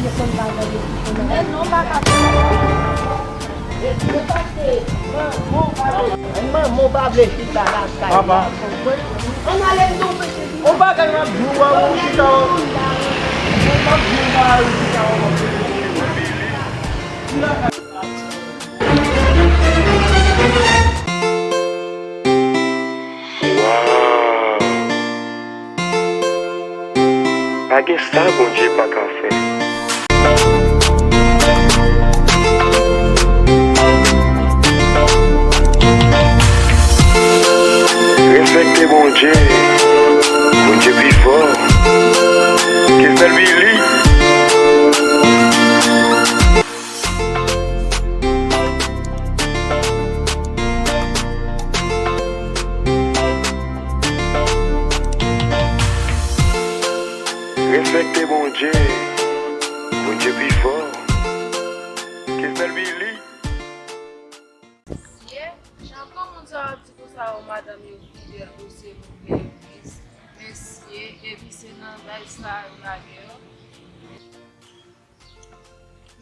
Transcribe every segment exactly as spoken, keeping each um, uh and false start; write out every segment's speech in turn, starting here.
Yo konn pa gade. Men non, pa ka fè. Manman w pa vle chita lakay la, konprann? Ann ale m tou, pitit. On bagay m ap di w, w ap chita, w ap di w, w ap chita, w ap Wow! Pa gen sa Bondye pa ka fè. Respekte Bondye. Bondye pi fò. Kesnel Billy. Respekte Bondye. Bondye pi fò. Kesnel Billy. Mesye, jan granmoun sa yo di konsa yo, madanm yo fidèl, yo se move yo plis. Mesye, epi se nan bagay sa yo lage yo.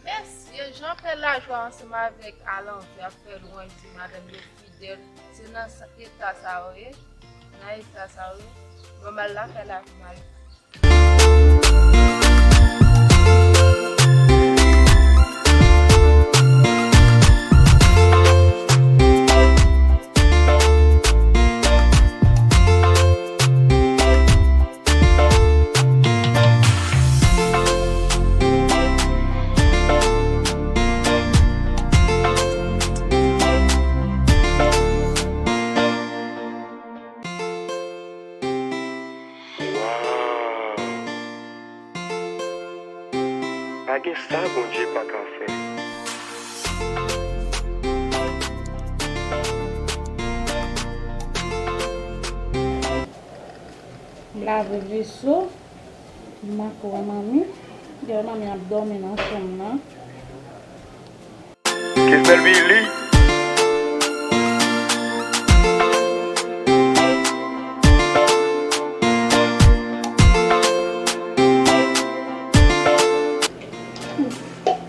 Mesye, jan pè Lajwa ansanm avèk Alanvi ap fè lwanj di madanm yo fidèl, se nan sa, eta sa yo ye, nan eta sa yo ye, nòmal lakay la ap mal. Wow! Pa gen sa Bondye pa ka fè. M lave veso, m make wè manmi. Dayè manmi ap dòmi nan chanm nan. Kesnel Billy.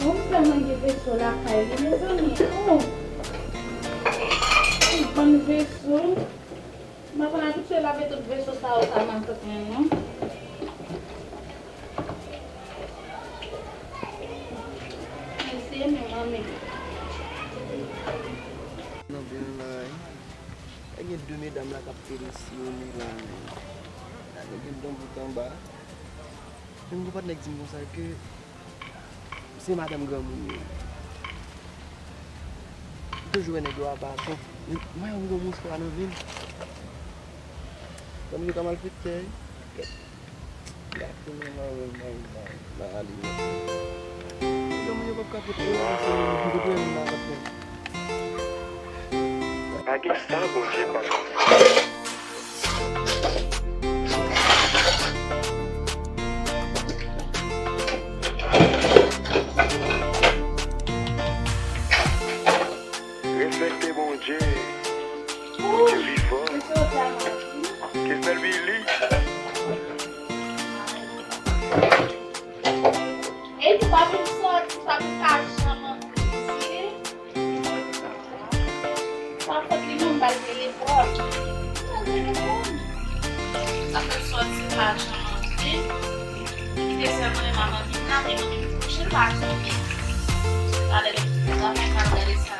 Ou fè mwen gen veso lakay li, mezanmi. Oh! Ou bann veso. M ap abitye lave tout veso sa yo, sa nan kont mwen, non. Mesye, men manmi. Nan byen la, wi. Gen de medam la k ap felisyone la, men. Gen de bout anba. Menm gen patnè k di m konsa ke se madanm granmoun yo. M toujou wè nèg yo a baton. Men, mwen yon gwo mouchwa nan men m. Fanmi yo ka malfektè, wi. Gate men mwen, mwen, mwen, mwen, mwen ale, mwen. Granmoun yo p ap ka fè tro, se mwen ki kote mwen nan patnè. Pa gen sa Bondye pa ka fè. Respekte Bondye. Bondye pi fò. Kesnel Billy. Epi pa vin sòti, pa vin pa janm antre isi. Sa fòt li menm, m ba l telefòn. M ba l telefòn. Sa fè l sòti, l pa janm antre. Li kite sèlman lè manman vin la, men manman vin kouche, l pa janm vini. Talè lè m fin travay, m al gade sa.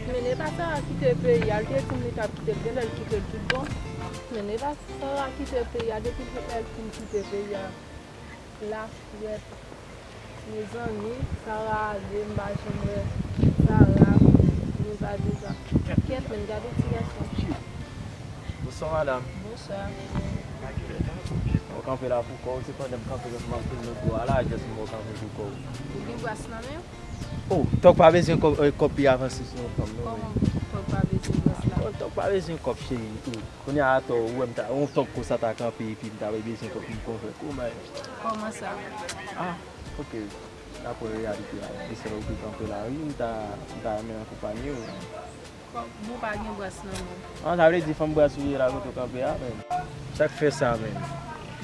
Men Neva Sara kite peyi a, l te di m li t ap kite l, genlè l kite l tout bon. Men Neva Sara kite peyi a, depi pou Elfine kite peyi a, lafyèt. Mezanmi, Sara ale, m pa janm wè Sara, Neva deja. Kèt, men gade ti gason. Bonswa, madanm. Bonswa. Ou kanpe la pou kò w, se pandan m kanpe, m ap filme pou w. Ala adyès m wè w kanpe pou kò w. Ou gen bras nan men w? Oh, tòg pa bezwen kòb, eh, kòb pi avanse sou yon fanm, non. Kòman tòg pa bezwen bras la? Bon, tòg pa bezwen kòb, cheri. Kounye a atò, ou wè m ta, yon tòg konsa ta kanpe, epi m ta bezwen kòb pou m konvèk ou, men. Kòman sa? Ah, ok. Dapre reyalite a, de sèl ou te kanpe la, wi, m ta, m ta renmen akonpanye w. Kòb, bon, pa gen bras nan men. Ah, sa vle di fanm bras ou ye la kote w kanpe a, men. Sa k fè sa, men?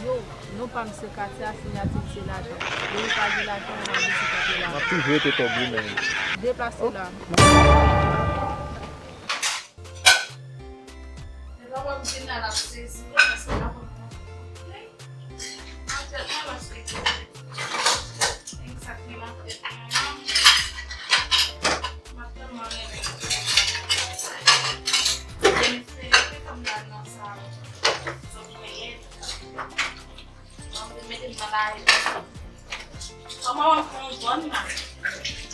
Yo, non pa m se Katia, siyati m se lajan. Depi pa gen lajan, ou pa bezwen kanpe la. M ap toujou rete kòb ou, men. Deplase la. Depi w ap di m la, l ap sezi, paske l ap antre. Antre, mwen, paske. Egzakteman, egzakteman. M ap tèlman renmen. Mwen espere ke fanm nan nan sa zòt mwen ye. Mwen vle mete m nan lari. Kòman w ap fè yon zòn la?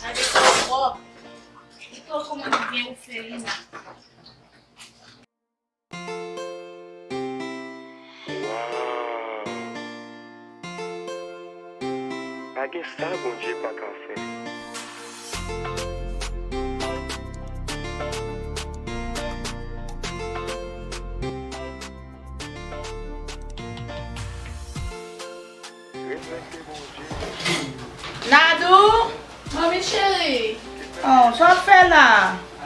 Gade sa w wò. Li to kòman li byen ou fè li la. Waw! Pa gen sa Bondye pa ka fè. Respekte Bondye. Nadou! Manmi cheri! Oh, sa w ap fè la?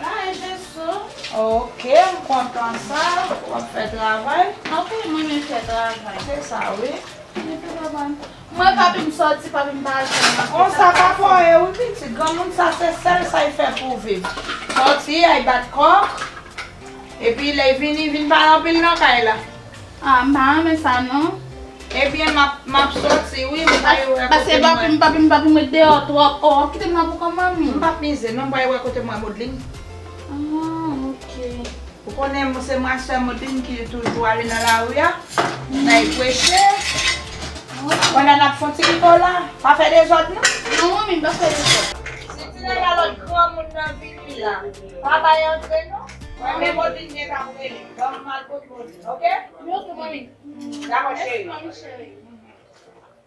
Layen jesou. Ok, m kontan sa. W ap fè travay? Anpil, mwen menm fè travay. Se sa, wi. Mwen fè travay. Mwen, papi m sòti, papi m pa al fè nan. Konsa pa fòye, wi, pitit. Granmoun sa, se sèl sa y fè pou viv. Sòti, ay bat kò. Epi lè y vini, vin pale anpil nan kay la. Ah, m pa renmen sa non. Ebyen, m ap, m ap sòti, wi, m pa wè kote m wè. Paske papi m, papi m, papi m ret deyò twòp. Oh, w ap kite m la pou kò manmi? M p ap mize non, m pa wè kote m wè Modlin. Ah, ok. Ou konnen, se mwen ak sè Modlin ki toujou ale nan lari a. N al preche. Pandan n ap fè yon ti pikola. Pa fè dezòd non. Non, manmi, m pa fè dezòd. Si ti nèg a lòt granmoun nan vini la, pa bay antre non. Mwen menm Odin gen k ap rele. Ban m al kot Odin, ok? Wi, ok, manmi. Dakò, cheri. Mèsi, manmi cheri.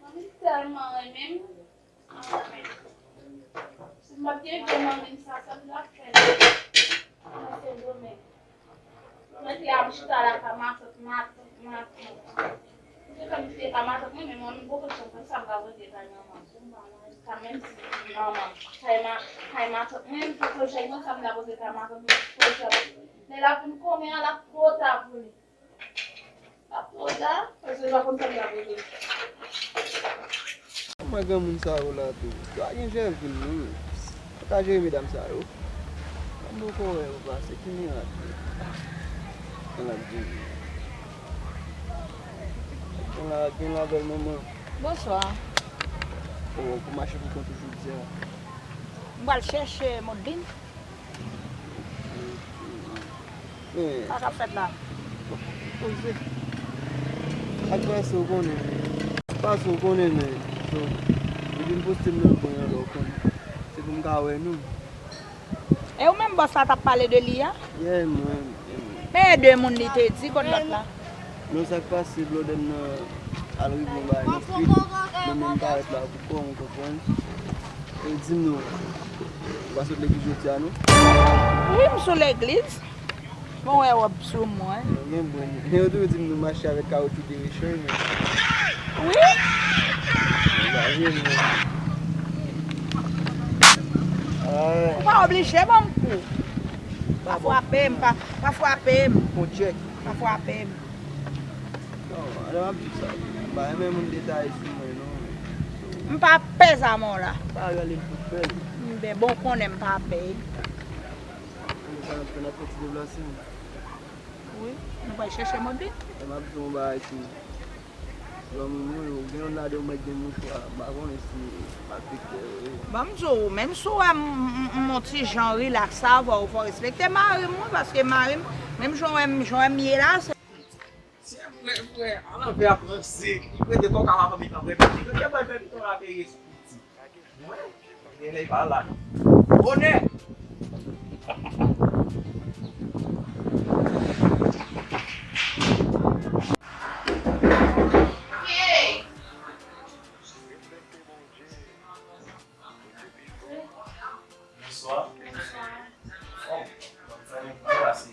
Manmi tèlman renmen m. Anfen. Si m pa t gen vye manmi m sa, sa m t ap fè nan Sendomeng? Mwen te ap chita lakay matant, matant, matant. Se kòm si se pa matant mwen, men mwen menm poko chans sa m ka rete kay manman. Pou m pa manje sa, menm si manman, kay ma-, kay matant mwen, pou pwojè mwen, sa m ta poze kay matant mwen, pwojè. Lè l ap vin konnen an, l ap twò ta pou li. L ap twò ta, paske l pa konn sa m ta poze. Mwen granmoun sa yo la tou. Yo pa gen jèvil non. Yo ka jere medam sa yo. Mwen poko wè yo pase, ki mirak li. Gen la, gen la, gen la bèl manman. Bonswa. Oh, pou mache pou kont ou jodi a. M pral chèche Modlin. Men sa k ap fèt la? Poze. Ak pase w konnen. Pase w konnen, men. So, li vin poste m nan pwen an, lè w konnen. Se pou m ka wè nou. E ou menm bòs la t ap pale de li a? Yeah, mwen. Men e de moun li te di, kot lòt la? Non, sa k pase, blòdè m nan al rive yon bagay nan street. Mwen menm m parèt la pou kò m, ou konprann? E di m non, ou pa sot legliz jodi a non? Wi, m sou legliz. Bon, wè wòb sou mwen. Mwen gen bon. Men yo toujou di m nou mache avèk kawotchou dere chay, men. Wi. Ou pa vre, non. Ay. Ou pa oblije ban m kou. Pa frape m, pa, pa frape m. Pran tchèk. Pa frape m. Non, lè m ap di sa, m pa renmen moun detaye sou mwen, non. M pa pè zam ou la. Pa rale m pou fè l. M ben bon konnen m pa pè. Mwen pa nan fè n ap fè ti deplase m. Wi, nou pral chèche Modlin. E m ap di yon bagay tou. Granmoun yo, gen youn ladan yo mèt gen mouchwa, m pa konnen si malfektè yo ye. Ban m di w, menm si w wè m, m, m, m on ti jan rilaks avè w, fò w respekte mari m, wi, paske mari m, menm jan w wè m, jan w wè m ye la, se. Se vrè, vrè, an anvè ap ranse, li prete kòk a madanm li nan vrè peyi. Yo te bay fè piton la peye sou piti. Mwen, gen lè pa la. Bonè! Bonswa. Bonswa. Oh, bon, sa gen pou pase.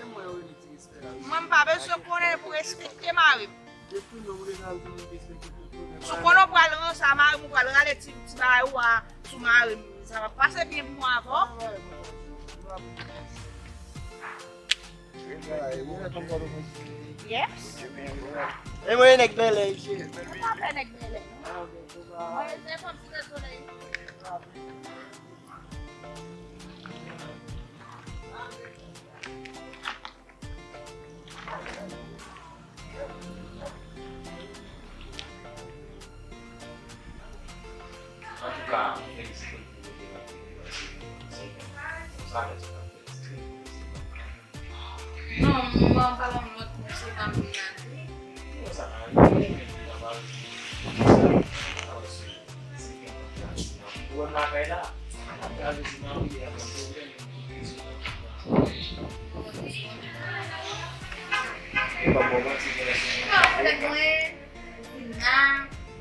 E mwen yo rele ti respè la. Mwen, m pa bezwen konnen pou respekte mari m. Depi non, m rele al pou m respekte tout konnen. Si w konnen w pral ranse a mari m, ou pral rale ti, ti bagay ou a sou mari m. Sa va pase byen pou mwen avè w. Yes. E mwen nèg bèlè, mesye. Mwen pa fè nèg bèlè. Mwen se fanm Site Solèy. Antouka, m felisite w pou kote w ap viv la, se, se yon sa, men se pa trè, trè, trè. Non, mwen pa nan lòt, men se pa m ki la di. Bon, sa pa rive, men li pa mal. Ou wè m lakay la, m ap gade si m anvi, y a pwoblèm. E pa bon manti, gen lè se mwen. Ou vin la,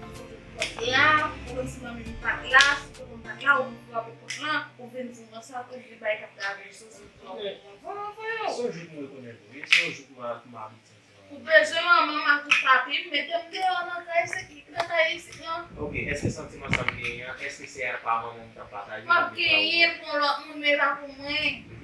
ou fout ou pòt la, ou konn si manmi m pa t la, si tonton m pa t la, ou vin frape pòt lan, ou vin di m konsa, ou vin bay k ap travèse, ou vin pran, pran, pran, pran. Se yon jou pou m rekonèt ou, wi, se yon jou pou m, pou m abitye. Ou bezwen manman m ak tout papi m, mete m deyò nan kay, se ki nan kay isit lan. Ok, èske santiman sa m genyen an, èske se pa manman m t ap pataje l oubyen pa ou menm? M ap genyen l pou yon lòt moun, men pa pou mwen.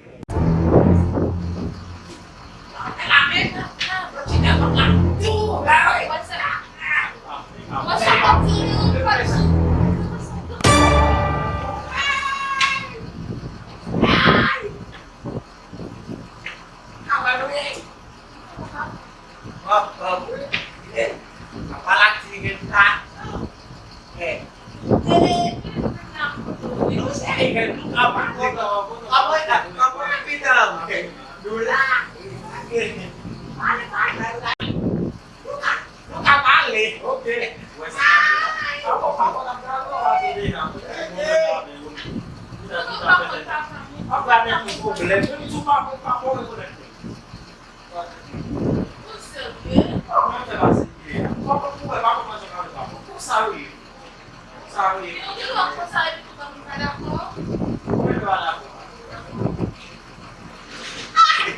Nou ka, nou ka pale, ok. Wè sa. Pa bon, pa bon, n ap gade, w ap gade deja. W ap gade tout pwoblèm. Menm si w pa bon, pa bon, rekonèt li. Ou serye? Mwen fè pa serye. Ou pa konn pou wè, pa konn manje kare pa bon. Konsa yo ye. Konsa yo ye. Yo gen lòt konsa epi tout moun pa dakò. Mwen pa dakò. Ay!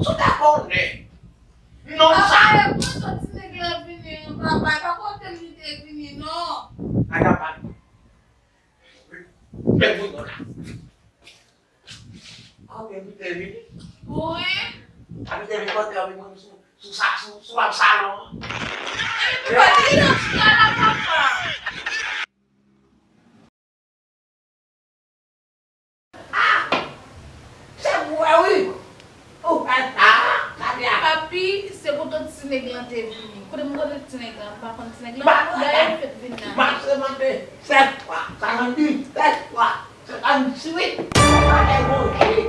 Sou ta konnen. Non, sa. Papa, e kote ti nèg lan vini, non, papa. E pa kote li te vini, non. Aga pa. Bèl bouton la. Ah, bèl bouton vini. Wi. Abi te vin kote an, mwen sou, sou sa, sou, sou ap salon. E pi pa di nan chita la, papa. Ah! Se pou wè wi. Ou fè sa, sa te a. Papi, se kote ti nèg lan te vini. Kote m kote ti nèg lan, m pa konn ti nèg lan. Dayè l fèk vin la. M ap semante sèt fwa, sa nan di sèt fwa, se pa m swit. Bagay Bondye.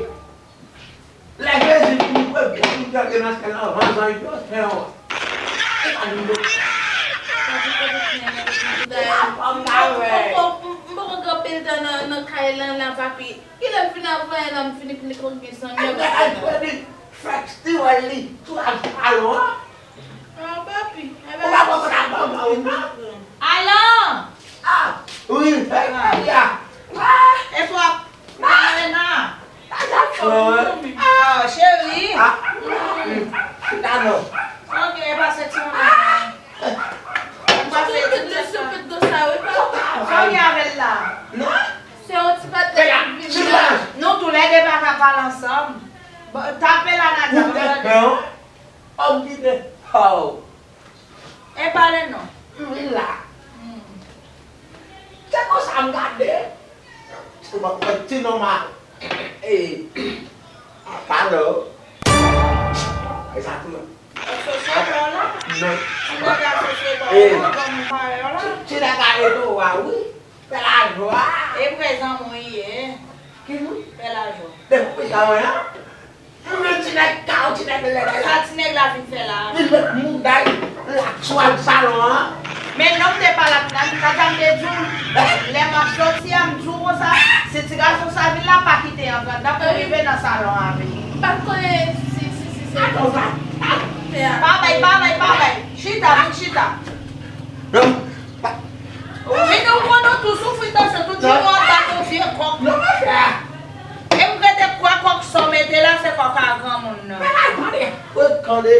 Lè Jezi vini, premye moun ki antre nan syèl lan, anvan zanj yo, se yon. E pa nou. Papi, kote ti nèg lan te vini dayè. M poko gen anpil tan nan, nan kay lan la, papi. Kilè l fin ap vanyan la, m fin plen kòk gen zanmi yo. Ay, ay, ay, fèk stiwèl li sou salon an. Ah, papi. Ou pa konprann ak manman ou, non? Alan! Ah, wi, fèk, fèk, ya. Ah! E fò ap Malena! Ah, cheri! Ah, chita non. Ok, pase ti manman. Pase ti manman. Sa w gen avè l la? Non. Se yon ti patnè ki vin la. Nou toulède pa ka pale ansanm. Bon, tape la, Nadia. Ou tèt plen, wi. Òm ki te. Oh. E pale non. M vin la. Hmm. Se konsa m gade. Ou pa wè ti nonm a. E. Pale. E sa tou. Asosye pa w la? Non. Ti nèg asosye pa w la, kòm pa w la? Ti nèg a ede w a wi. Pè lajwa. E prezan mwen ye. Ki moun? Pè lajwa. Depi w pita mwen an. Mwen ti nèg ka w, ti nèg lèd la. Sa ti nèg la vin fè la? Li met mouda l la sou al salon an. Men non m te pale ak Nan, Nadia m te di w, lè m ap sòti a, m di w konsa, si ti gason sa vin la, pa kite antre anndan pou rive nan salon an avè l. M pa t konnen si, si, si se konsa. Pa bay, pa bay, pa bay. Chita, vin chita. Non. Vini ou konn ou tou soufri tansyon, tout jounen w ap bat yon vye kòk. Non, monchè. E m rete kwè kòk sa w mete la, se kòk a granmoun nan. Men la, tande, ou tande.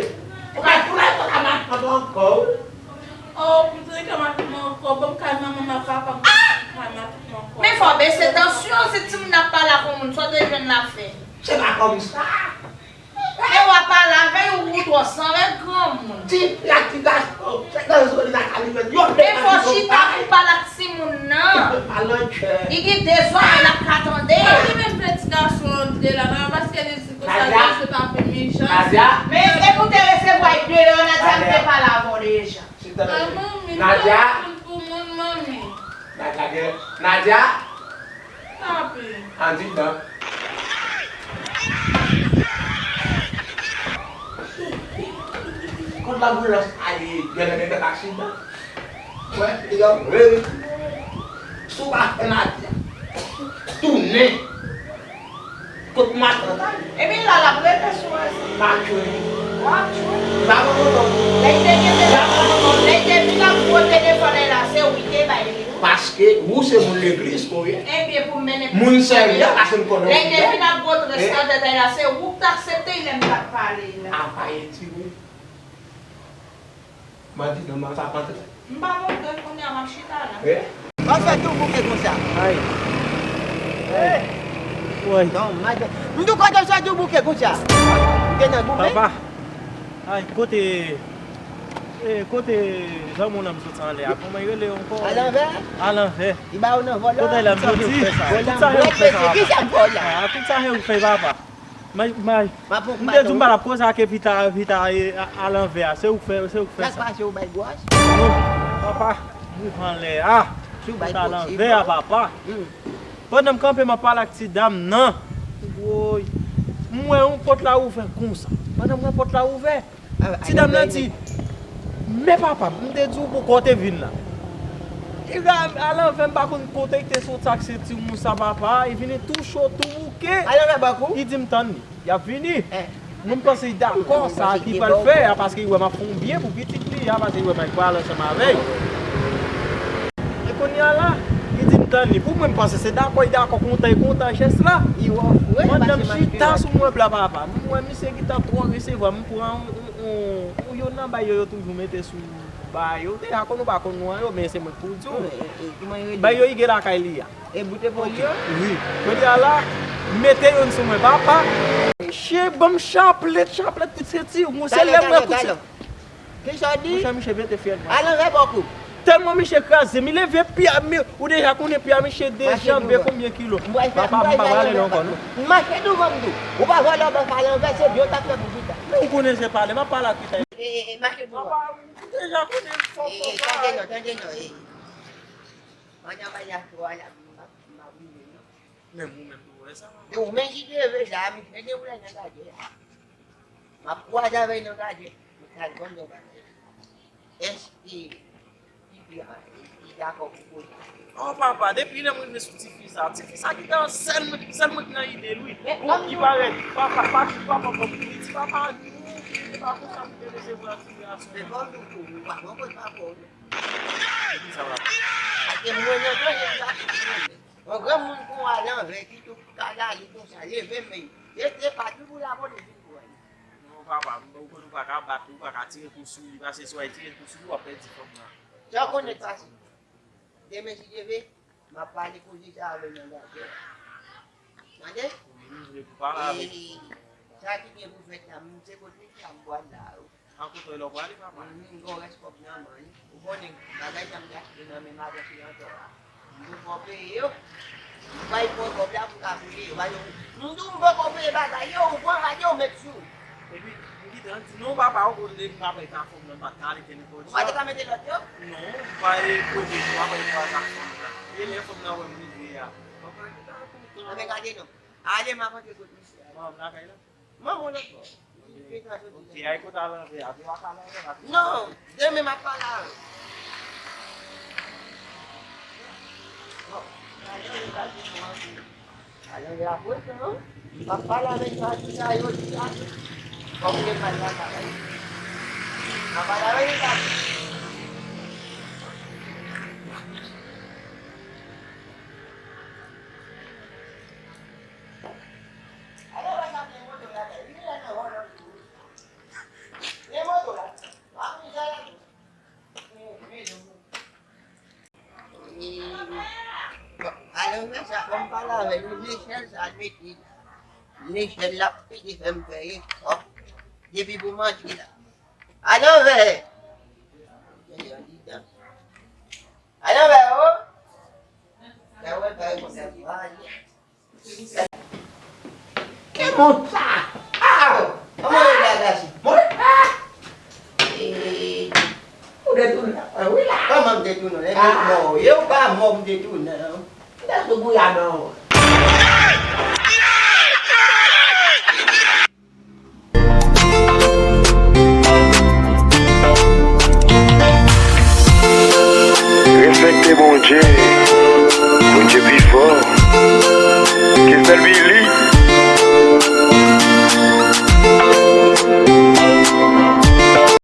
Ou ka tou la, ou ka mat ankò, wi. Oh, m te ka mat ankò, bon, kay manman m ak papa m, kay mat ankò. Men fò bese tansyon, se timoun ap pale ak yon moun, sa w te jwenn l ap fè. Se pa kòm sa. E w ap pale avè l, ou twò sanble granmoun. Ti, la ti gason, se nan zòn la ka li met yon. Men fò chita pou pale ak timoun nan. Li gen de zòrèy l ap ka tande. Li menm fè ti gason antre la, nan, paske li di konsa, Nadia. Se pa premye jan. Nadia. Men e pou te resevwa l deyò, Nadia, m te pale avè w deja. Chita. Ah, manmi, Nadia. Pou moun, manmi. Nadia gen, Nadia. Tape. Andidan. Kot lanbilans ale, gen nan gen aksidan. Wè, li gen vre wi. Si w pa fè Nadia tounen. Kot matant ale? Epi la, l ap rete sou wè sa. M ap tchwe li. W ap tchwe li. M pa konn non. Lè l te gen telefòn, lè l te vin ak gwo telefòn la, se ou ki te bay li wi. Paske ou se moun legliz ke w ye. Ebyen, pou m mennen moun serye a, paske m konnen ou fidèl. Lè l te vin ak gwo tranch nan tèt la, se ou k t aksepte l, lè m t ap pale la. Apa e ti wi. Mwen di non, mwen sa kontre. M pa montre kounye a, m ap chita la. Eh? W ap fè tou bouke konsa. Ay. Woy. Non, madan. M di w kote w soti w bouke konsa. M te nan goumen. Papa. Ay, kote, eh, kote zanmi w nan m soti anlè a? Kòman y rele ankò? Alanvè? Alanvè. Li ba w nan vòlò. Kote la m soti? Tout sa se ou k fè sa, papa. Kisa vòlò? Ah, tout sa se ou k fè, papa. May, may. M te di w m pa t ap koze ak Evita, Evita, e, a, Alanvè a. Se ou k fè, se ou k fè sa. Sa k pase, ou bay gwòs? Non, papa, ou anlè a. Ou bay Alanvè a, papa. Pandan m kanpe, m ap pale ak ti dam nan. Woy. M wè yon pòt la ouvè konsa. Pandan m wè pòt la ouvè, ti dam nan di, men papa, m te di w poukò w te vin la. Alanvè, m pa konn kote l te soti ak se timoun sa, papa. Li vini tou cho, tou bouke. Alanvè bòk ou? Li di m tann li. Y ap vini. Mwen m panse l dakò sa ki pral fè a, paske l wè m ap fè yon byen pou pitit li a, paske l wè m ap pale ansanm avè l. E kounye a la, li di m Tann li, pou mwen, m panse se dakò, li dakò, kontan, li kontan jès la. Li wè w fre, madanm chita sou mwen, bla papa. M wè misye gentan twò resevwa, m pran yon, yon, yon, yon nan bay yo, yo toujou mete sou bay yo. Deja konn ou pa konn nou an yo, men se mwen k pou di w. Bay yo, li gen lakay li a. E boute pou li yo? Wi. Kounye a la, mete youn sou mwen, papa. Misye ban m chaplèt, chaplèt, tout se ti, mwen se lè mwen kout. Kisa w di? Monchè, misye pete fyèl mwen. Al anlè bòkou. Tèlman misye kraze, mi leve pye a, mi, ou deja konnen pye a misye dejanbe konbyen kilo. Papa, m pa prale non ankò non. Mache douvan m di w. Ou pa vòlò bòs al anlè, se byen w t ap fè pou chita. Men ou konnen se pale, m ap pale ak Pita. E, e, e, mache douvan. Papa, ou deja konnen m fò, fò. E, e, tande non, tande non, e. Pandan bagay la fò a la, m ap, m ap rive non. Menm ou menm tou wè sa. Ou menm ki te leve la, misye gen woulay nan gade a. M ap kwaze avè l nan gade. Mwen pral konn yon bagay. Èske Pipi a, li dakò pou koze? Oh papa, depi lè mwen rive sou tifi sa, tifi sa ki nan sèl mwen, sèl mwen ki nan ide l wi. Bon, ki parèt, papa, pa di papa, bon, li di papa, li pa konsa pou te resevwa ti gason. Men kòm nou tou, nou pa bon kote papa w. Sa va. Paske mwen nan tande m pa fini. Yon granmoun kon Alanvè ki tou ka la li konsa, leve men. E se pa di pou la polis vin pran li. Non, papa, m, ou konn ou pa ka bat li, ou pa ka tire kou sou li, paske si w al tire kou sou li, w ap pèdi fanm nan. Sa w konnen k pase? Demen si Dye vle, m ap pale koze sa avè w nan gade. Tande? Wi, m vle pou pale avè w. E sa ki gen pou fèt la, m se kote m bwat la. An kote lè w prale, papa? M gen yon rès kòb nan men li. Ou konnen bagay sa m te achte nan men madan Filanto a. M poko peye yo. M bay pran kòb la pou ka peye yo. Ba yo, m di w m poko peye bagay yo, ou pran rad yo, ou met sou. Epi, m gentan di non, papa, ou konn depi m pa pran ka fanm nan, m pa t ka ale kenn kote. Ou pa te ka mete lòt yo? Non, m pa e kote, m pa pran ka fanm nan. E lè fanm nan wè m rive a. Papa, li ta kontan. Anben gade non. Ale, m ap antre kot misye a. Bon, m lakay la. Manman w lòt bò. Ok, ay kote Alanvè a, tou ak Alanvè a, tou. Non, demen m ap pale avè l. Bon, Alanvè a pran tan, m ap pale avè l sa, tout sa yo di sa. Fòk gen mal la, sa va. M ap pale avè l sa. Alò, men sa, fò m pale avè l. Nechèl sa, l mete la. Nechèl la, pete fè m fè efò. Depi pou manti la. Alò, vè. Alò, vè, o. Lè w wè, bagay konsa, m pale. Ki moun sa? Ah! Kòman yo la gasi? Mwen? Ah! Eh, ou detounen, ah, wi la. Kòman m detounen? Epi mò, yo pa mò m detounen. M te sou gouya non. Respekte Bondye. Bondye pi fò. Ke sèl Billy.